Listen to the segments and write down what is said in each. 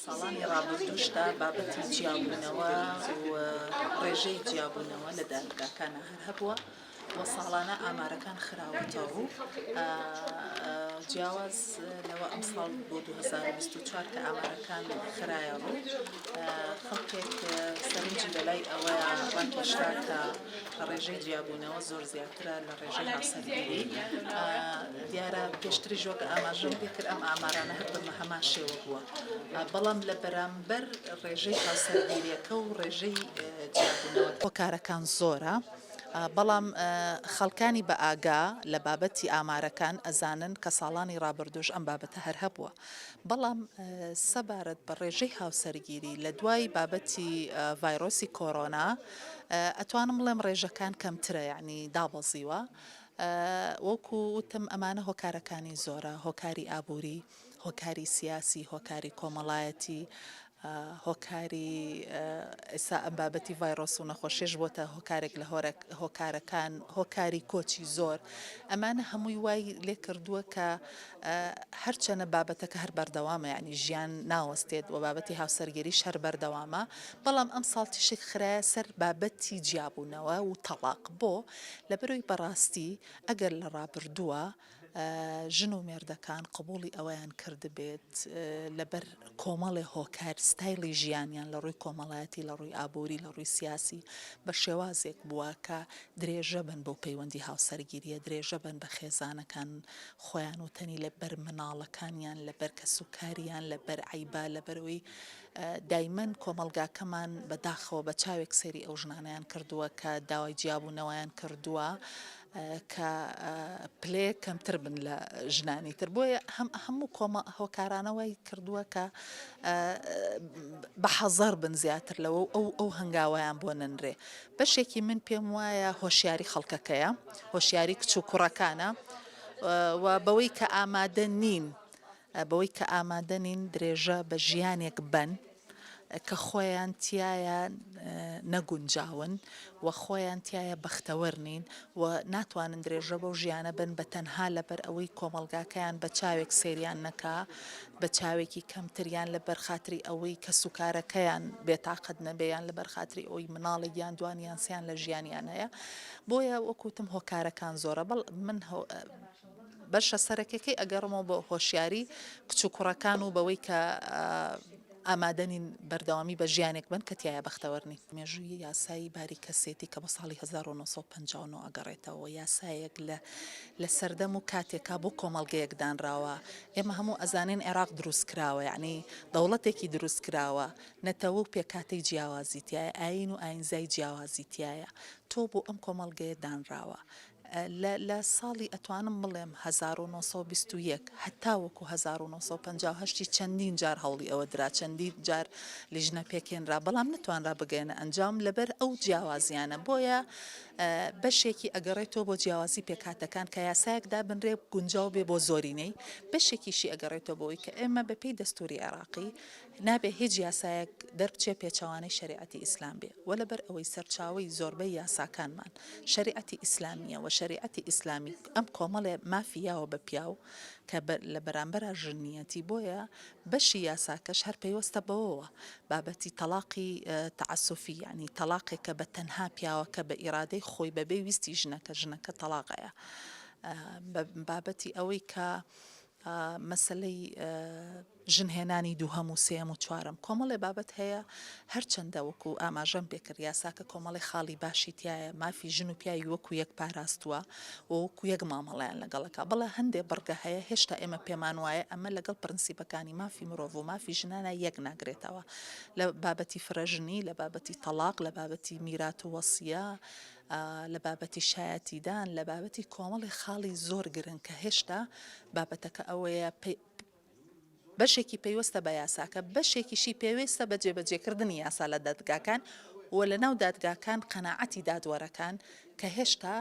ساڵانی ڕابردووشدا بابەتی جیابوونەوە و ڕێژەی جیابوونەوە لە دادگاکانا هەر هەبووە و ساڵانە ئامارەکان خراوەتە ڕوو جیاواز لەوە ئەمساڵ بۆ 2024 کە ئامارەکان خرایە ڕوو خەڵکێک سەرنجی بەلای ئەوەیە ڕاکێشرا کە ڕێژەی جیابوونەوە زۆر زیاترە لە ڕێژەی هاوسەرگیری. دیارە پێشتریش وەک ئاماژەم پێکرد ئەم ئامارانە هەر بە هەمان شێوە بووە، بەڵام لە بەرامبەر ڕێژەی هاوسەرگیریەکە و ڕێژەی جیابوونەوە. هۆکارەکان زۆرە، بەڵام خەڵکانی بە ئاگا لە بابەتی ئامارەکان ئەزانن کە ساڵانی ڕابردووش ئەم بابەتە هەر هەبووە. بەڵام سەبارەت بە ڕێژەی هاوسەرگیری لە دوای بابەتی ڤایرۆسی کۆرۆنا ئەتوانم بڵێم ڕێژەکان کەمترە یانی دابەزیوە وەکو وتم ئەمانە هۆکارەکانی زۆرە هۆکاری ئابووری هۆکاری سیاسی هۆکاری کۆمەڵایەتی هۆکاری ئێستا ئەم بابەتی ڤایرۆس و نەخۆشیش بۆتە هۆکارێک لە هۆکارەکان هۆکاری کۆچی زۆر ئەمانە هەمووی وای لێ کردووە کە هەرچەنە بابەتەکە هەر بەردەوامە یانی ژیان ناوەستێت و بابەتی هاوسەرگیریش هەر بەردەوامە بەڵام ئەمساڵ تیشک خرایە سەر بابەتی جیابوونەوە و تەڵاق بۆ؟ لەبەرئەوەی بەڕاستی ئەگەر لە ڕابردووە ژن و مێردەکان قبوڵی ئەوەیان کردبێت لەبەر کۆمەڵێ هۆکار ستایلی ژیانیان لە ڕووی کۆمەڵایەتی لە ڕووی ئابووری لە ڕووی سیاسی بە شێوازێک بووە کە درێژە بن بەو پەیوەندی هاوسەرگیریە درێژە بن بە خێزانەکان خۆیان وتەنی لە بەر مناڵەکانیان لە بەر کەسوکاریان لە بەر عەیبە لە بەرەوەی دایمەن کۆمەڵگاکەمان بە داخەوە بە چاوێک سەیری ئەو ژنانەیان کردووە کە داوای جیابوونەوەیان کردووە کە پلەیەک کەمتر بن لە ژنانی تر بۆیە هەم هەموو کۆمە هۆکارانە وای کردووە کە بە حەزەر بن زیاتر لەوە و ئەو ئەو هەنگاوەیان بۆ نەنرێ بەشێکی من پێم وایە هۆشیاری خەڵکەکەیە هۆشیاری کچ و کوڕەکانە و بەوەی کە ئامادە نین بەوەی کە ئامادە نین درێژە بە ژیانێک بەن کە خۆیان تیایا نەگونجاون و خۆیان تیایا بەختەوەر نین و ناتوانن درێژە بەو ژیانە بەن بە تەنها لەبەر ئەوەی کۆمەڵگاکەیان بە چاوێک سەیریان نەکا بە چاوێکی کەمتر یان لەبەر خاتری ئەوەی کەسوکارەکەیان بێتاقەت نەبێ یان لەبەر خاتری ئەوەی مناڵێک یان دوان یان سیان لە ژیانیان هەیە بۆیە وەک وتم هۆکارەکان زۆرە بەڵ من بەشە سەرەکیەکەی ئەگەڕمەوە بۆ هۆشیاری کچ و کوڕەکان و بەوەی کە ئامادە نین بەردەوامی بە ژیانێک بن کە تیایا بەختەوەر نین. مێژووی یاسایی باری کەسێتی کە بۆ ساڵی 1959 ئەگەڕێتەوە، یاسایەک لە لە سەردەم و کاتێکا بۆ کۆمەڵگەیەک دانراوە. ئێمە هەموو ئەزانین عێراق دروست کراوە، یەعنی دەوڵەتێکی دروست کراوە، نەتەوە و پێکهاتەی جیاوازی تیایە، ئایین و ئایینزای جیاوازی تیایە. تۆ بۆ ئەم کۆمەڵگەیە دانراوە. لە لە ساڵی ئەتوانم بڵێم 1921 هەتاوەکو 1958 ی چەندین جار هەوڵی ئەوە درا چەندین جار لیژنە پێکهێنرا بەڵام نەتوانرا بگەنە ئەنجام لەبەر ئەو جیاوازیانە بۆیە بەشێکی ئەگەڕێتەوە بۆ جیاوازی پێکهاتەکان کە یاسایەک دابنرێ گونجاو بێ بۆ زۆرینەی بەشێکیشی ئەگەڕێتەوە بۆی کە ئێمە بەپێی دەستوری عێراقی نابێ هیچ یاسایەک دەربچێ پێچەوانەی شەریعەتی ئیسلام بێ وە لەبەر ئەوەی سەرچاوەی زۆربەی یاساکانمان شەریعەتی ئیسلامیە وە شەریعەتی ئیسلامی ئەم کۆمەڵێ مافی یاوە بە پیاو کە لە بەرامبەرا ژن نیەتی بۆیە بەشی یاساکەش هەر پەیوەستە بەوەوە بابەتی تەڵاقی تەعەسوفی یانی تەڵاقێکە بە تەنها پیاوەکە بە ئیرادەی خۆی بەبێ ویستی ژنەکە ژنەکە تەڵاقەیە بابەتی ئەوەی کە مەسەلەی ژن هێنانی دووهەم و سێیەم و چوارەم کۆمەڵێ بابەت هەیە هەرچەندە وەکو ئاماژەم پێکرد یاساکە کۆمەڵێ خاڵی باشی تیایە مافی ژن و پیاوی وەکو یەک پاراستووە و وەکو یەک مامەڵەیان لەگەڵ ئەکا بەڵێ هەندێ بڕگە هەیە هێشتا ئێمە پێمان وایە ئەمە لەگەڵ پرنسیپەکانی مافی مرۆڤ و مافی ژنانە یەک ناگرێتەوە لە بابەتی فرەژنی لە بابەتی تەڵاق لە بابەتی میرات و وەسیە لە بابەتی شایەتیدان، لە بابەتی کۆمەڵی خاڵی زۆر گرنگ کە هێشتا بابەتەکە ئەوەیە بەشێکی پەیوەستە بە یاساکە، بەشێکیشی پێویستە بە جێبەجێکردنی یاسا لە دادگاکان و لە ناو دادگاکان قەناعەتی دادوەرەکان کە هێشتا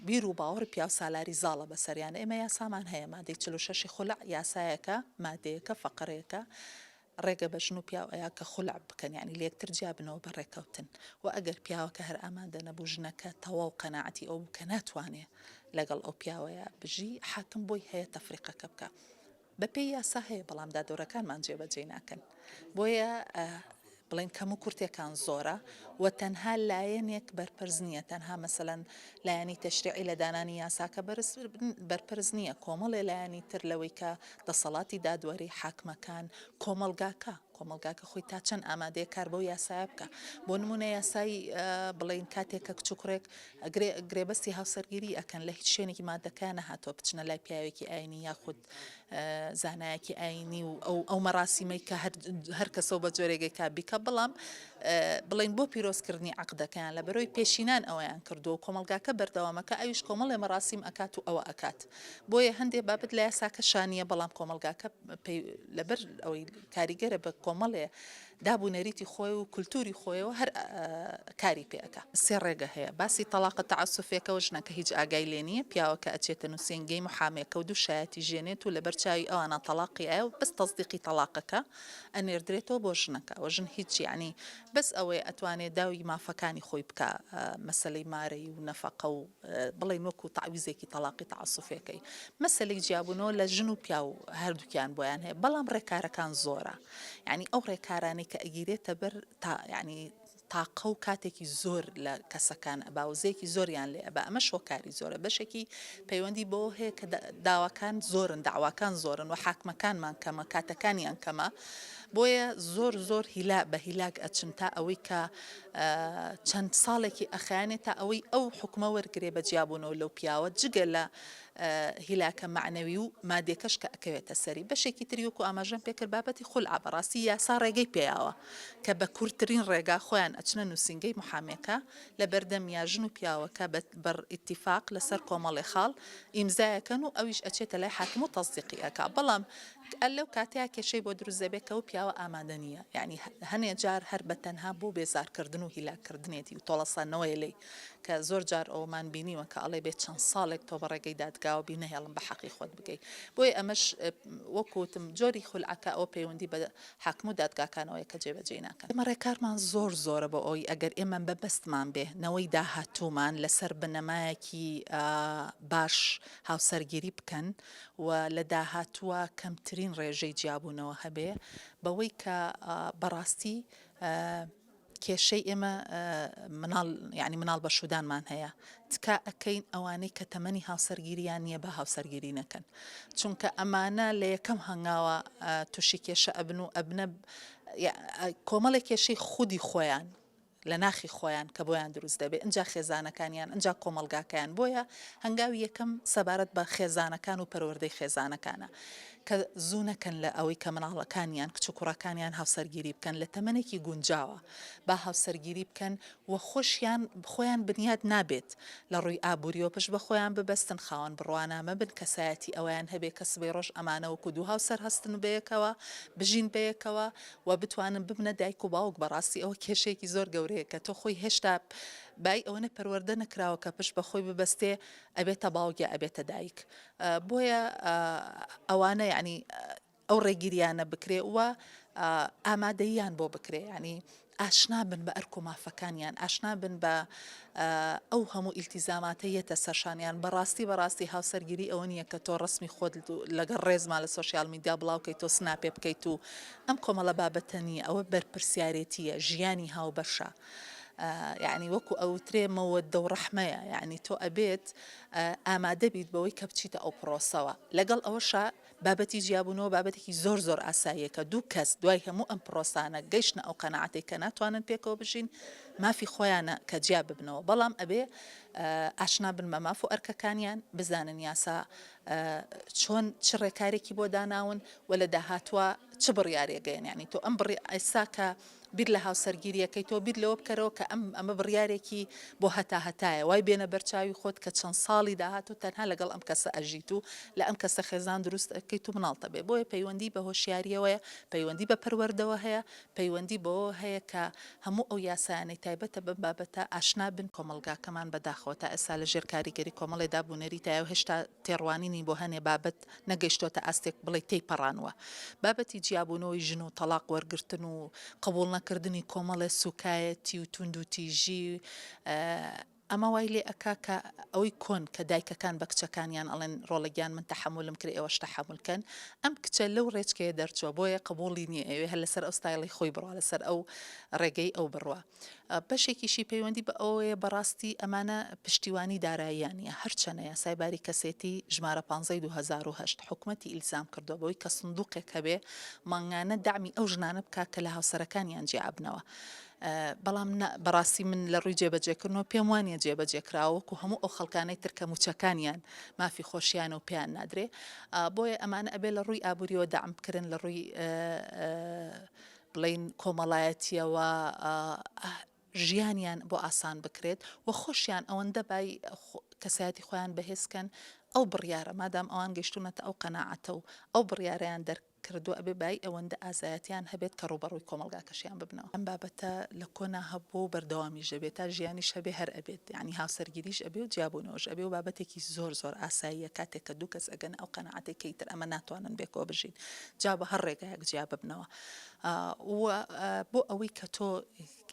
بیر و باوەڕی پیاوسالاری زاڵە بەسەریان. ئێمە یاسامان هەیە، مادەی 46 خولع یاسایەکە، مادەیەکە، فەقەرەیەکە، ڕێگە بە ژن و پیاو ئەیا کە خولع بکەن یانی لەیەکتر جیا بنەوە بە ڕێکەوتن وە ئەگەر پیاوەکە هەر ئامادە نەبوو ژنەکە تەواو قەناعەتی ئەو بوو کە ناتوانێ لەگەڵ ئەو پیاوەیا بژی حاکم بۆی هەیە تەفریقەکە بکا. بەپێی یاسا هەیە بەڵام دادوەرەکانمان جێبەجێی ناکەن بۆیە بڵێن کەم و کورتێکان زۆرە و تەنها لایەنێک بەرپرس نییە تەنها مەسەلەن لایەنی تەشریعی لە دانانی یاساکە بەرپرس نییە کۆمەڵێ لایەنی تر لەوەی کە دەسەڵاتی دادوەری حاکمەکان کۆمەڵگاکە کۆمەڵگاکە خۆی تا چەند ئامادەیە کار بەو یاسایە بکە بۆ نمونە یاسای بڵین کاتێک کە کچ و کوڕێک گرێبەستی هاوسەرگیری ئەکەن لە هیچ شوێنێکی مادەکەیان نەهاتووە بچنە لای پیاوێکی ئاینی یاخود زانایەکی ئاینی و ئەو ئەو مەراسیمەی کە هەر کەسەو بە جۆرێک ئەیکا بیکە بەڵام بڵین بۆ پیرۆزکردنی عەقدەکەیان لە بەرەوەی پێشینان ئەوەیان کردووە و کۆمەڵگاکە بەردەوامەکە ئەویش کۆمەڵێ مەراسیم ئەکات و ئەوە ئەکات بۆیە هەندێ بابەت لە یاساکەشا نییە بەڵام کۆمەڵگاکە لەبەر ئەوەی کاریگەرە بە کۆمەڵێ داب و نەریتی خۆی و کولتوری خۆیەوە هەر کاری پێ ئەکا. سێ ڕێگە هەیە باسی تەڵاقە تەعەسوفێکەوە ژنەکە هیچ ئاگای لێ نییە پیاوەکە ئەچێتە نوسینگەی محامێکە و دوو شایەتی ژێنێت و لەبەر چاوی ئەوانا تەڵاقی ئەیا و بەس تەسدیقی تەڵاقەکە ئەنێردرێتەوە بۆ ژنەکە و ژن هیچ یەعنی بەس ئەوەیە ئەتوانێ داوی مافەکانی خۆی بکا مەسەلەی مارەی و نەفەقە و بڵێین وەکو تەعویزێکی تەڵاقی تەعەسوفێکەی مەسەلەی جیابوونەوە لە ژن و پیاو هەردووکیان بۆیان هەیە بەڵام ڕێکارەکان زۆرە یانی ئەو ڕێکارانەی کە ئەگیرێتە بەر تا یانی تاقە و کاتێکی زۆر لە کەسەکان ئەبا وزەیەکی زۆریان لێ ئەبا ئەمەش هۆکاری زۆرە بەشێکی پەیوەندی بەوە هەیە کە داواکان زۆرن داواکان زۆرن و حاکمەکانمان کەمە کاتەکانیان کەمە بۆیە زۆر زۆر هیلا بە هیلاک ئەچن تا ئەوەی کە چەند ساڵێکی ئەخایەنێ تا ئەوەی ئەو حکومە وەرگێ بە جیابوونەوە لەو پیاوە جگە لە هیلاکە مەعنەوی و مادیەکەش کە ئەکەوێتە سەری. بەشێکی تری وەکو ئاماژەم پێکرد بابەتی خولعە بەڕاستی یاسا ڕێگەی پێیاوە کە بە کورتترین ڕێگا خۆیان ئەچنە نوسینگەی محامێکە لە بەردەم یا ژن و پیاوەکە بە بە ئیتیفاق لەسەر کۆمەڵێ خاڵ ئیمزایەکەن و ئەویش ئەچێتە لای حاکم و تەسدیقی ئەکا بەڵام لەو کاتەیا کێشەی بۆ دروست دەبێت کە ئەو پیاوە ئامادە نییە یانی هەنێ جار هەر بە تەنها بۆ بێزارکردن و هیلاککردنێتی و تۆڵەسەندنەوەیە لێی کە زۆر جار ئەوەمان بینیوە کە ئەڵێ بێ چەند ساڵێک تۆ بە ڕێگەی دادگاوە بی نەهێڵم بە حەقی خۆت بگەی بۆیە ئەمەش وەکو وتم جۆری خولعەکە ئەوە پەیوەندی بە حاکم و دادگاکانەوەیە کە جێبەجێی ناکەن. ئێمە ڕێکارمان زۆر زۆرە بۆ ئەوەی ئەگەر ئێمە مەبەستمان بێ نەوەی داهاتوومان لەسەر بنەمایەکی باش هاوسەرگیری بکەن و لە داهاتووە کەمترین ڕێژەی جیابوونەوە هەبێ بەوەی کە بەڕاستی کێشەی ئێمە مناڵ یانی مناڵ بەشودانمان هەیە تکا ئەکەین ئەوانەی کە تەمەنی هاوسەرگیریان نییە بە هاوسەرگیری نەکەن چونکە ئەمانە لە یەکەم هەنگاوە تووشی کێشە ئەبن و ئەبنە کۆمەڵێک کێشەی خودی خۆیان لە ناخی خۆیان کە بۆیان دروست دەبێت ئینجا خێزانەکانیان ئینجا کۆمەڵگاکەیان بۆیە هەنگاوی یەکەم سەبارەت بە خێزانەکان و پەروەردەی خێزانەکانە کە زوو نەکەن لە ئەوەی کە مناڵەکانیان کچ و کوڕەکانیان هاوسەرگیری بکەن لە تەمەنێکی گونجاوە با هاوسەرگیری بکەن و خۆشیان خۆیان بنیاد نابێت لە ڕووی ئابووریەوە پشت بە خۆیان ببەستن خاوەن بڕوانامە بن کەسایەتی ئەوەیان هەبێ کە سبەی ڕۆژ ئەمانە وەکو دوو هاوسەر هەستن بەیەکەوە بژین بەیەکەوە و بتوانن ببنە دایک و باوک بەڕاستی ئەوە کێشەیەکی زۆر گەورەیە کە تۆ خۆی هێشتا بای ئەوەنە پەروەردە نەکراوە کە پشت بە خۆی ببەستێ ئەبێتە باوک یا ئەبێتە دایک بۆیە ئەوانە یعنی ئەو ڕێگیریانە بکرێ و ئامادەییان بۆ بکرێ ینی ئاشنا بن بە ئەرک و مافەکانیان ئاشنا بن بە ئەو هەموو ئیلتیزاماتە یەتە سەرشانیان بەڕاستی بەڕاستی هاوسەرگیری ئەوە نییە کە تۆ ڕسمی خۆت لەگەڵ ڕێزما لە social media بڵاوکەیت تۆ سناپێ بکەیت و ئەم کۆمەڵە بابەتە نییە ئەوە بەرپرسیارێتیە ژیانی هاوبەشە یعنی وەکو ئەوترێ مەوەدە و ڕەحمەیە یعنی تۆ ئەبێت ئامادە بیت بەوەی کە بچیتە ئەو پرۆسەوە لەگەڵ ئەوەشا بابەتی جیابوونەوە بابەتێکی زۆر زۆر ئاساییە کە دوو کەس دوای هەموو ئەم پرۆسانە گەیشتنە ئەو قەناعەتەی کە ناتوانن پێکەوە بژین مافی خۆیانە کە جیا ببنەوە بەڵام ئەبێ ئاشنا بن بە ماف و ئەرکەکانیان بزانن یاسا چۆن چ ڕێکارێکی بۆ داناون و لە داهاتووە چ بڕیارێک گەیەن یانی تۆ ئەم بڕی ئێستا کە بیر لە هاوسەرگیریەکەی تۆ بیر لەوە بکەرەوە کە ئەم ئەمە بڕیارێکی بۆ هەتا هەتایە وای بێنە بەرچاوی خۆت کە چەند ساڵی داهاتوو تەنها لەگەڵ ئەم کەسە ئەژیت و لە ئەم کەسە خێزان دروست ئەکەیت و مناڵت ئەبێ بۆیە پەیوەندی بە هۆشیاریەوەیە پەیوەندی بە پەروەردەوە هەیە پەیوەندی بەوەوە هەیە کە هەموو ئەو یاسایانەی تایبەتە بەم بابەتە ئاشنا بن. کۆمەڵگاکەمان بەداخەوە تا ئێستا لە ژێر کاریگەری کۆمەڵێ داب و نەریتایە و هێشتا تێڕوانینی بۆ هەنێ بابەت نەگەیشتۆتە ئاستێک بڵێی تێیپەڕانوە. بابەتی جیابوونەوەی ژن و تەڵاق وەرگرتن و قبوڵ نەکردنی کۆمەڵێ سوکایەتی و توندوتیژی. ئەمە وای لێ ئەکا کە ئەوەی کۆن کە دایکەکان بە کچەکانیان ئەڵێن ڕۆڵە گیان من تەحەمولم کرد ئێوەش تەحەمول کەن ئەم کچە لەو ڕێچکەیە دەرچووە بۆیە قبوڵی نییە ئەیەوێ هەر لەسەر ئەو ستایڵەی خۆی بڕوا لەسەر ئەو ڕێگەی ئەو بڕوا بەشێکیشی پەیوەندی بە ئەوەیە بەڕاستی ئەمانە پشتیوانی داراییان نییە هەرچەنە یاسای باری کەسێتی ژمارە پانزەی 2008 حکومەتی ئیلزام کردووە بەوەی کە سندوقێک هەبێ مانگانە دەعمی ئەو ژنانە بکا کە لە هاوسەرەکانیان جیابنەوە بەڵام نا بەڕاستی من لە ڕووی جێبەجێکردنەوە پێم وانیە جێبەجێ کراوە وەکو هەموو ئەو خەڵکانەی تر کە موچەکانیان مافی خۆشیانە و پێیان نادرێ بۆیە ئەمانە ئەبێ لە ڕووی ئابووریەوە دەعم بکرن لە ڕووی بڵین کۆمەڵایەتیەوە ژیانیان بۆ ئاسان بکرێت و خۆشیان ئەوەندە بای کەسایەتی خۆیان بەهێزکەن ئەو بڕیارە مادام ئەوان گەشتونەتە ئەو قەناعەتە و ئەو بڕیارەیان دەرک کردووە ئەبێ بایی ئەوەندە ئازایەتیان هەبێت کە ڕووبەڕووی کۆمەڵگاکەشیان ببنەوە. ئەم بابەتە لە کۆنا هەبووە و بەردەوامیش دەبێت تا ژیانیش هەبێ هەر ئەبێت یانی هاوسەرگیریش ئەبێ و جیابوونەوەش ئەبێ و بابەتێکی زۆر زۆر ئاساییە کاتێک کە دوو کەس ئەگەنە ئەو قەناعەتەی کە ئیتر ئەمە ناتوانن بێکەوە بژین جا بە هەر ڕێگایەک جیا ببنەوە و بۆ ئەوەی کە تۆ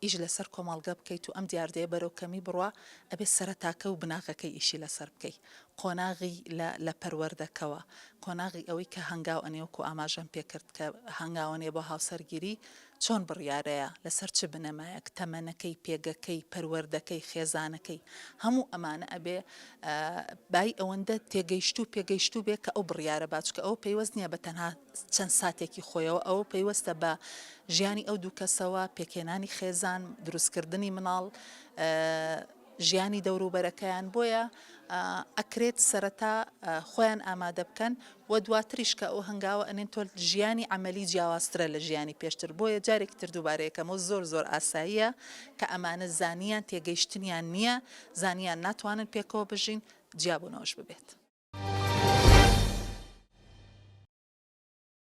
ئیش لەسەر کۆمەڵگە بکەیت و ئەم دیاردەیە بەرەو کەمی بڕوا ئەبێ سەرەتاکە و بناغەکەی ئیشی لەسەر بکەی قۆناغی لە لە پەروەردەکەوە قۆناغی ئەوەی کە هەنگاو ئەنێ وەکو ئاماژەم پێکرد کە هەنگاو ئەنێ بۆ هاوسەرگیری چۆن بڕیارەیە لەسەر چ بنەمایەک تەمەنەکەی پێگەکەی پەروەردەکەی خێزانەکەی هەموو ئەمانە ئەبێ بای ئەوەندە تێگەیشتوو پێگەیشتوو بێ کە ئەو بڕیارە با چونکە ئەوە پەیوەست نییە بە تەنها چەند ساتێکی خۆیەوە ئەوە پەیوەستە بە ژیانی ئەو دوو کەسەوە، پێکهێنانی خێزان، دروستکردنی مناڵ، ژیانی دەوروبەرەکەیان، بۆیە ئەکرێت سەرەتا خۆیان ئامادە بکەن و دواتریش کە ئەو هەنگاوە ئەنێن تۆ ژیانی عەمەلی جیاوازترە لە ژیانی پێشتر، بۆیە جارێکی تر دووبارە یەکەمەوە زۆر زۆر ئاساییە کە ئەمانە زانیان تێگەیشتنیان نییە، زانیان ناتوانن پێکەوە بژین، جیابوونەوەش ببێت.